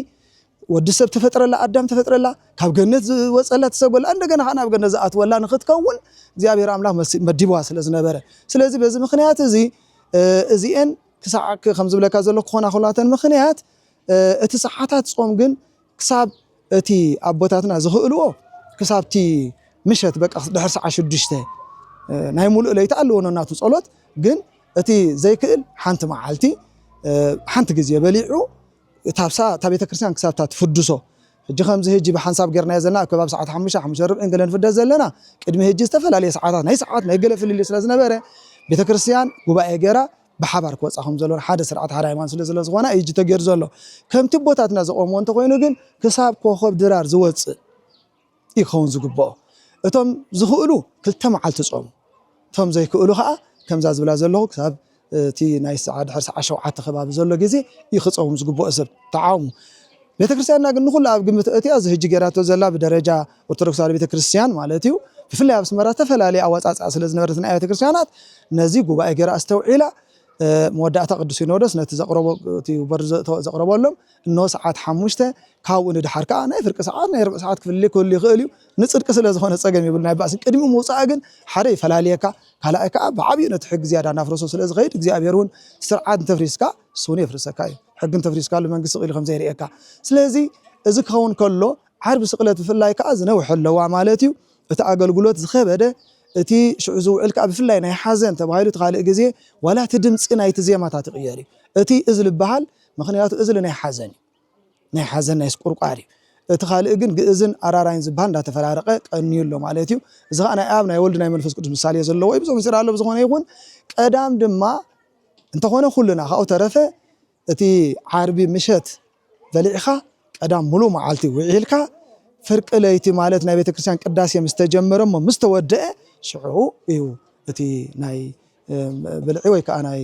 ወዲ ሰብ ተፈጥረላ ኣዳም ተፈጥረላ ካብ ገነት ዝወፀላ ተሰጎላ እንደገና ከዓ ናብ ገነት ዝኣትወላ ንክትከውን እግዚኣብሔር ኣምላኽ መዲብዋ ስለ ዝነበረ ስለዚ በዚ ምክንያት እዚ እዚኤን ክሳዕ ከም ዝብለካ ዘሎ ክኾና ክላተን ምክንያት እቲ ሰዓታት ጾም ግን ክሳብ እቲ ኣቦታትና ዝኽእልዎ ክሳብቲ ምሸት በቃ ድሕር ሰዓ ሽዱሽተ ናይ ሙሉእ ለይቲ ኣለዎ ነናቱ ጸሎት ግን እቲ ዘይክእል ሓንቲ መዓልቲ ሓንቲ ግዜ በሊዑ እታ ቤተክርስትያን ክሳብታ ትፍድሶ ሕጂ ከምዚ ሕጂ ብሓንሳብ ጌርናዮ ዘለና ኣብ ከባቢ ሰዓት ሓሙሽተ ሓሙሽተ ርብዒ ገለ ንፍደስ ዘለና ቅድሚ ሕጂ ዝተፈላለየ ሰዓታት ናይ ሰዓት ናይ ገለ ፍልልይ ስለ ዝነበረ ቤተክርስትያን ጉባኤ ጌራ ብሓባር ክወፃ ከም ዘለዎን ሓደ ስርዓት ሓደ ሃይማኖት ስለ ስለ ዝኾነ እዩ ተገይሩ ዘሎ ከምቲ ኣቦታትና ዘቆምዎ እንተኮይኑ ግን ክሳብ ኮኸብ ድራር ዝወፅእ ይኸውን ዝግብኦ እቶም ዝኽእሉ ክልተ መዓልቲ ጾሙ እቶም ዘይክእሉ ከዓ ከምዛ ዝብላ ዘለኹ ክሳብ እቲ ናይ ሰዓ ድሕር ሰዓ ሸውዓተ ከባቢ ዘሎ ግዜ እዩ ክፀውም ዝግብኦ ሰብ ተዓሙ ቤተክርስትያንና ግን ንኩሉ ኣብ ግምት እቲያ እዚ ሕጂ ገይራቶ ዘላ ብደረጃ ኦርቶዶክሳዊ ቤተክርስትያን ማለት እዩ ብፍላይ ኣብ ኣስመራ ዝተፈላለየ ኣወፃፅኣ ስለ ዝነበረት ናይ ቤተክርስትያናት ነዚ ጉባኤ ገይራ ኣስተውዒላ መወዳእታ ቅዱስ ሲኖዶስ ነቲ ዘቕረቦ ዘቕረበሎም እኖ ሰዓት ሓሙሽተ ካብኡ ንድሓር ከዓ ናይ ፍርቂ ሰዓት ናይ ርብዒ ሰዓት ክፍሊ ክህሉ ይኽእል እዩ ንፅድቂ ስለ ዝኾነ ፀገም ይብሉ ናይ ባእሲ ቅድሚ ምውፃእ ግን ሓደ ይፈላልየካ ካልኣይ ከዓ ብዓብዩ ነቲ ሕጊ ዝያዳ እናፍረሶ ስለ ዝኸይድ እግዚኣብሔር እውን ስርዓት እንተፍሪስካ እሱ እውን የፍርሰካ እዩ ሕጊ እንተፍሪስካሉ መንግስቲ ቕኢሉ ከም ዘይርእየካ ስለዚ እዚ ክኸውን ከሎ ዓርቢ ስቕለት ብፍላይ ከዓ ዝነውሐ ኣለዋ ማለት እዩ እቲ ኣገልግሎት ዝኸበደ እቲ ሽዑ ዝውዕል ከዓ ብፍላይ ናይ ሓዘን ተባሂሉ እቲ ካልእ ግዜ ዋላ እቲ ድምፂ ናይቲ ዜማታት ይቕየር እዩ እቲ እዝሊ ይበሃል ምክንያቱ እዝሊ ናይ ሓዘን እዩ ናይ ሓዘን ናይ ስቁርቋር እዩ እቲ ካልእ ግን ግእዝን ኣራራይን ዝበሃል እንዳተፈራረቀ ቀንዩ ኣሎ ማለት እዩ እዚ ከዓ ናይ ኣብ ናይ ወልድ ናይ መንፈስ ቅዱስ ምሳሌ ዘለዎ እዩ ብዞም ስራ ኣሎ ብዝኾነ ይኹን ቀዳም ድማ እንተኾነ ኩልና ካብኡ ተረፈ እቲ ዓርቢ ምሸት በሊዕኻ ቀዳም ሙሉእ መዓልቲ ውዒልካ ፍርቂ ለይቲ ማለት ናይ ቤተክርስትያን ቅዳሴ ምስ ተጀመረ እሞ ምስ ተወደአ ሽዑ እዩ እቲ ናይ ብልዒ ወይ ከዓ ናይ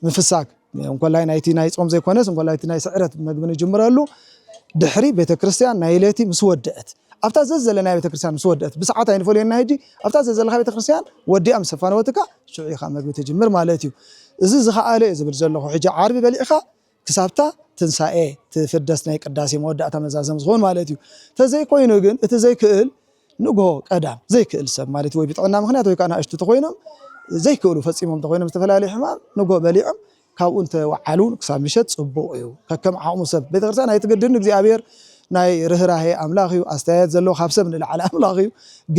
ምፍሳግ እንኮላይ ናይቲ ናይ ጾም ዘይኮነስ እንኮላይ እቲ ናይ ስዕረት መግቢ ንጅምረሉ ድሕሪ ቤተክርስትያን ናይ ለይቲ ምስ ወደአት ኣብታ ዘዘለ ናይ ቤተክርስትያን ምስ ወደአት ብሰዓት ኣይንፈልየና ሕጂ ኣብታ ዘዘለካ ቤተክርስትያን ወዲኣ ምስ ኣፋነወትካ ሽዑ ኢኻ መግቢ ትጅምር ማለት እዩ እዚ ዝኸኣለ እዩ ዝብል ዘለኹ ሕጂ ዓርቢ በሊዕኻ ክሳብታ ትንሳኤ ትፍደስ ናይ ቅዳሴ መወዳእታ መዛዘም ዝኸውን ማለት እዩ ተዘይኮይኑ ግን እቲ ዘይክእል ንግሆ ቀዳም ዘይክእል ሰብ ማለት ወይ ብጥዕና ምክንያት ወይ ከዓ ናእሽቱ ተኮይኖም ዘይክእሉ ፈፂሞም ተኮይኖም ዝተፈላለዩ ሕማም ንግሆ በሊዖም ካብኡ እንተወዓሉ ክሳብ ምሸት ፅቡቕ እዩ ከከም ዓቕሙ ሰብ ቤተክርስትያን ኣይትግድን እግዚኣብሔር ናይ ርህራሄ ኣምላኽ እዩ ኣስተያየት ዘለዎ ካብ ሰብ ንላዕሊ ኣምላኽ እዩ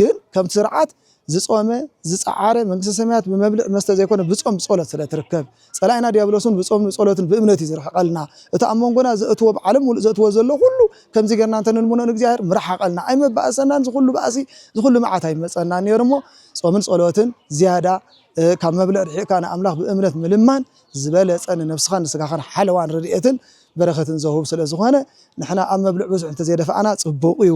ግን ከምቲ ስርዓት ዝጾመ ዝጸዓረ መንግስተ ሰማያት ብመብልዕ መስተ ዘይኮነ ብጾም ብጸሎት ስለ ትርከብ ጸላኢና ዲያብሎስ እውን ብጾምን ብጸሎትን ብእምነት እዩ ዝርሕቀልና እቲ ኣብ መንጎና ዘእትዎ ብዓለም ሙሉእ ዘእትዎ ዘሎ ኩሉ ከምዚ ጌርና እንተ ንልምኖ ንእግዚኣብሔር ምርሓቀልና ኣይመባእሰናን ዝኩሉ ባእሲ ዝኩሉ መዓት ኣይመጸናን ነይሩ እሞ ጾምን ጸሎትን ዝያዳ ካብ መብልዕ ርሒቕካ ንኣምላኽ ብእምነት ምልማን ዝበለጸ ንነብስኻን ንስጋኻን ሓለዋን ረድኤትን በረኸትን ዘውህብ ስለ ዝኾነ ንሕና ኣብ መብልዕ ብዙሕ እንተዘይደፋእና ጽቡቕ እዩ።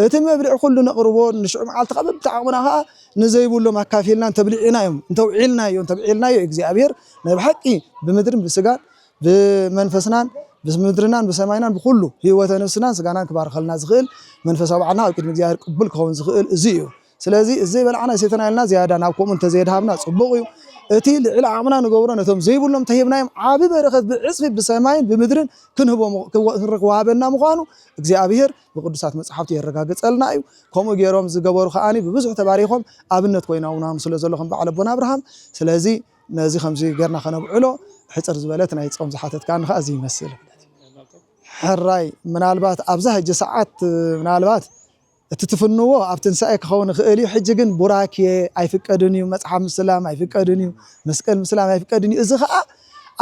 እቲ መብልዕ ኩሉ ነቕርቦ ንሽዑ መዓልቲ ካብ በብቲ ዓቕምና ኸዓ ንዘይብሎም ኣካፊልና እንተብሊዕና እዮም እንተውዒልና እዮ እንተብዒልና እዮ እግዚኣብሔር ናይ ብሓቂ ብምድርን ብስጋን ብመንፈስናን ብምድርናን ብሰማይናን ብኩሉ ህይወተ ነፍስናን ስጋናን ክባርኸልና ዝኽእል መንፈሳዊ በዓልና ኣብ ቅድሚ እግዚኣብሔር ቅቡል ክኸውን ዝኽእል እዚ እዩ። ስለዚ እዚ ዘይበላዕና ይሰተና ኢልና ዝያዳ ናብ ከምኡ እንተዘየድሃብና ጽቡቕ እዩ። እቲ ልዕሊ ዓቕምና ንገብሮ ነቶም ዘይብሎም እንተሂብናዮም ዓቢ በረኸት ብዕጽፊ ብሰማይን ብምድርን ክንህቦ ክንረክቦ ሃበና ምዃኑ እግዚኣብሔር ብቅዱሳት መጽሓፍቲ የረጋግጸልና እዩ። ከምኡ ገይሮም ዝገበሩ ከዓኒ ብብዙሕ ተባሪኾም ኣብነት ኮይኖምናም ስለ ዘሎ ከም በዓል ኣቦና ኣብርሃም። ስለዚ ነዚ ከምዚ ገርና ከነብዕሎ ሕጽር ዝበለት ናይ ጾም ዝሓተትካኒ ከኣ እዚ ይመስል። ሕራይ ምናልባት ኣብዛ ሕጂ ሰዓት ምናልባት እቲ ትፍንዎ ኣብ ትንሳኤ ክኸውን ይኽእል እዩ። ሕጂ ግን ቡራኬ ኣይፍቀድን እዩ፣ መጽሓፍ ምስላም ኣይፍቀድን እዩ፣ መስቀል ምስላም ኣይፍቀድን እዩ። እዚ ኸኣ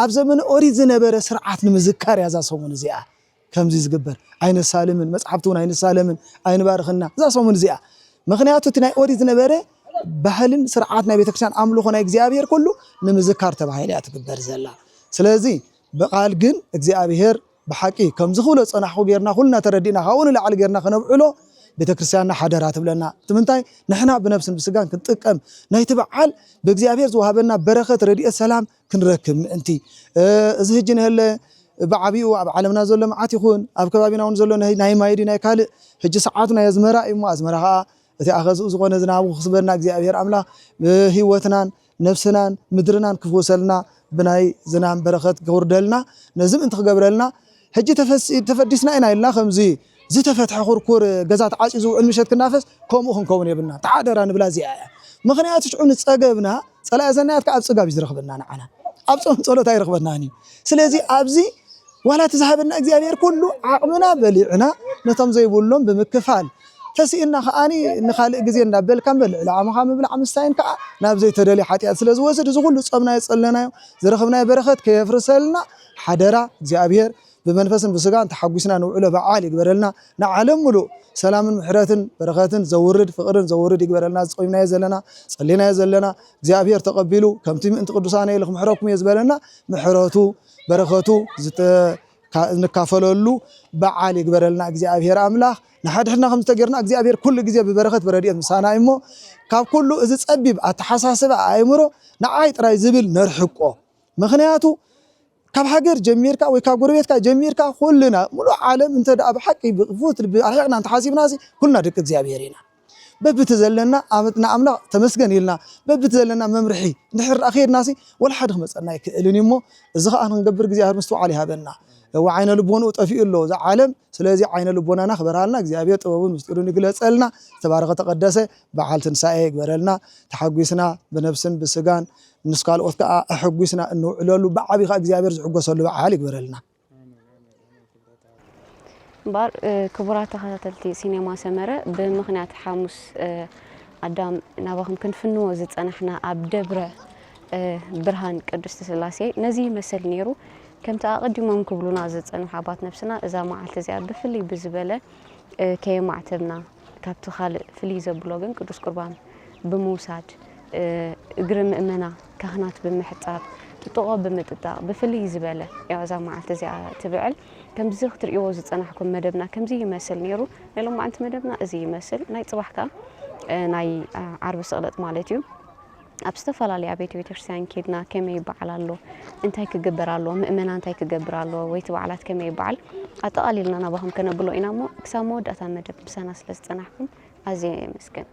ኣብ ዘመነ ኦሪት ዝነበረ ስርዓት ንምዝካር እያ እዛ ሰሙን እዚኣ። ከምዚ ዝግበር ኣይነሳልምን፣ መጽሓፍቲ እውን ኣይንሳለምን፣ ኣይንባርኽና እዛ ሰሙን እዚኣ። ምኽንያቱ እቲ ናይ ኦሪት ዝነበረ ባህልን ስርዓት ናይ ቤተክርስትያን ኣምልኾ ናይ እግዚኣብሔር ኩሉ ንምዝካር ተባሂላ እያ ትግበር ዘላ። ስለዚ ብቓል ግን እግዚኣብሔር ብሓቂ ከምዚ ክብሎ ጸናሕኩ ጌርና ኩልና ተረዲእና ካብኡ ንላዕሊ ጌርና ከነብዕሎ ቤተክርስትያንና ሓደራ ትብለና። እቲ ምንታይ ንሕና ብነብስን ብስጋን ክንጥቀም ናይቲ በዓል ብእግዚኣብሔር ዝወሃበና በረኸት ረድኤት ሰላም ክንረክብ ምእንቲ እዚ ህጂ ንህለ ብዓቢኡ ኣብ ዓለምና ዘሎ መዓት ይኹን ኣብ ከባቢና እውን ዘሎ ናይ ናይ ማይ ድዩ ናይ ካልእ ሕጂ ሰዓቱ ናይ ኣዝመራ እዩ እሞ ኣዝመራ ኸዓ እቲ ኣኸዝኡ ዝኾነ ዝናቡ ክስበና እግዚኣብሔር ኣምላኽ ህይወትናን ነፍስናን ምድርናን ክፍውሰልና ብናይ ዝናም በረኸት ክውርደልና ነዚ ምእንቲ ክገብረልና ሕጂ ተፈሲ- ተፈዲስና ኢና ኢልና ከምዚ ዝተፈትሐ ኩርኩር ገዛ ተዓፅዩ ዝውዕል ምሸት ክናፈስ ከምኡ ክንከውን የብልና ተሓደራ ንብላ እዚኣ እያ ምኽንያቱ ሽዑ ንፀገብና ጸላኢ ሰናያት ከኣ ኣብ ጽጋብ እዩ ዝረኽበና ንዓና። ኣብ ጾም ጸሎት ኣይረኽበናን እዩ። ስለዚ ኣብዚ ዋላ እቲ ዝሃበና እግዚኣብሔር ኩሉ ዓቕምና በሊዕና ነቶም ዘይብሎም ብምክፋል ተስኢና ከኣኒ ንኻልእ ግዜ እንዳበልካ እምበር ልዕሊ ዓመኻ ምብላዕ ምስታይን ከኣ ናብ ዘይተደልየ ሓጢኣት ስለ ዝወስድ እዚ ኩሉ ጾምና የጸለናዮ ዝረኸብናዮ በረኸት ከየፍርሰልና ሓደራ እግዚኣብሔር ብመንፈስን ብስጋን ተሓጒስና ንውዕሎ በዓል ይግበረልና። ንዓለም ምሉእ ሰላምን ምሕረትን በረኸትን ዘውርድ ፍቕርን ዘውርድ ይግበረልና። ዝጾምናዮ ዘለና ጸሊናዮ ዘለና እግዚኣብሔር ተቐቢሉ ከምቲ ምእንቲ ቅዱሳነ ኢሉ ክምሕረኩም እየ ዝበለና ምሕረቱ በረኸቱ ዝተ- ካ- እንካፈለሉ በዓል ይግበረልና እግዚኣብሔር ኣምላኽ። ንሓድሕድና ከም ዝተገርና እግዚኣብሔር ኩሉ ግዜ ብበረኸት ብረድኤት ምሳና እዩ እሞ ካብ ኩሉ እዚ ጸቢብ ኣተሓሳስባ ኣእምሮ ንዓይ ጥራይ ዝብል ነርሕቆ። ምኽንያቱ ካብ ሃገር ጀሚርካ ወይ ካብ ጎረቤትካ ጀሚርካ ኩልና ሙሉእ ዓለም እንተ ደኣ ብሓቂ ብክፉት ልቢ ኣርሒቕና እንተሓሲብና ኩልና ደቂ እግዚኣብሔር ኢና። በብቲ ዘለና ኣመትና ኣምላኽ ተመስገን ኢልና በብቲ ዘለና መምርሒ እንድሕር ደኣ ከይድናሲ ወላ ሓደ ክመፀና ኣይክእልን እዩ እሞ እዚ ከዓ ንክንገብር እግዚኣብሔር ምስትውዓል ይሃበና። እዋ ዓይነ ልቦንኡ ጠፊኡ ኣሎ እዚ ዓለም። ስለዚ ዓይነ ልቦናና ክበርሃልና እግዚኣብሔር ጥበቡን ምስጢሩን ይግለፀልና። ዝተባረኸ ተቐደሰ በዓል ትንሳኤ ይግበረልና። ተሓጒስና ብነብስን ብስጋን ምስ ካልኦት ከዓ ኣሐጒስና እንውዕለሉ ብዓብዪ ከዓ እግዚኣብሔር ዝሕጎሰሉ በዓል ይግበረልና። እምበኣር ክቡራት ተኸታተልቲ ሲኔማ ሰመረ ብምኽንያት ሓሙስ ኣዳም ናባኹም ክንፍንዎ ዝጸናሕና ኣብ ደብረ ብርሃን ቅድስቲ ስላሴ ነዚ ይመስል ነይሩ። ከምቲ ኣቐዲሞም ክብሉና ዝጸንሑ ኣባት ነብስና እዛ መዓልቲ እዚኣ ብፍልይ ብዝበለ ከየማዕተብና ካብቲ ካልእ ፍልይ ዘብሎ ግን ቅዱስ ቁርባን ብምውሳድ እግሪ ምእመና ካህናት ብምሕጻብ ጥጥቖ ብምጥጣቕ ብፍልይ ዝበለ ያው እዛ መዓልቲ እዚኣ ትብዕል ከምዚ ክትርእይዎ ዝጸናሕኩም መደብና ከምዚ ይመስል ነይሩ ናይ ሎማዓንቲ መደብና እዚ ይመስል ናይ ጽባሕ ከኣ ናይ ዓርቢ ስቕለጥ ማለት እዩ ኣብ ዝተፈላለያ ቤተ ቤተክርስትያን ኬድና ከመይ ይበዓል ኣሎ እንታይ ክግበር ኣለዎ ምእመና እንታይ ክገብር ኣለዎ ወይ እቲ በዓላት ከመይ ይበዓል ኣጠቓሊልና ናባኹም ከነብሎ ኢና እሞ ክሳብ መወዳእታ መደብ ምሳና ስለ ዝጸናሕኩም ኣዝየ የመስግን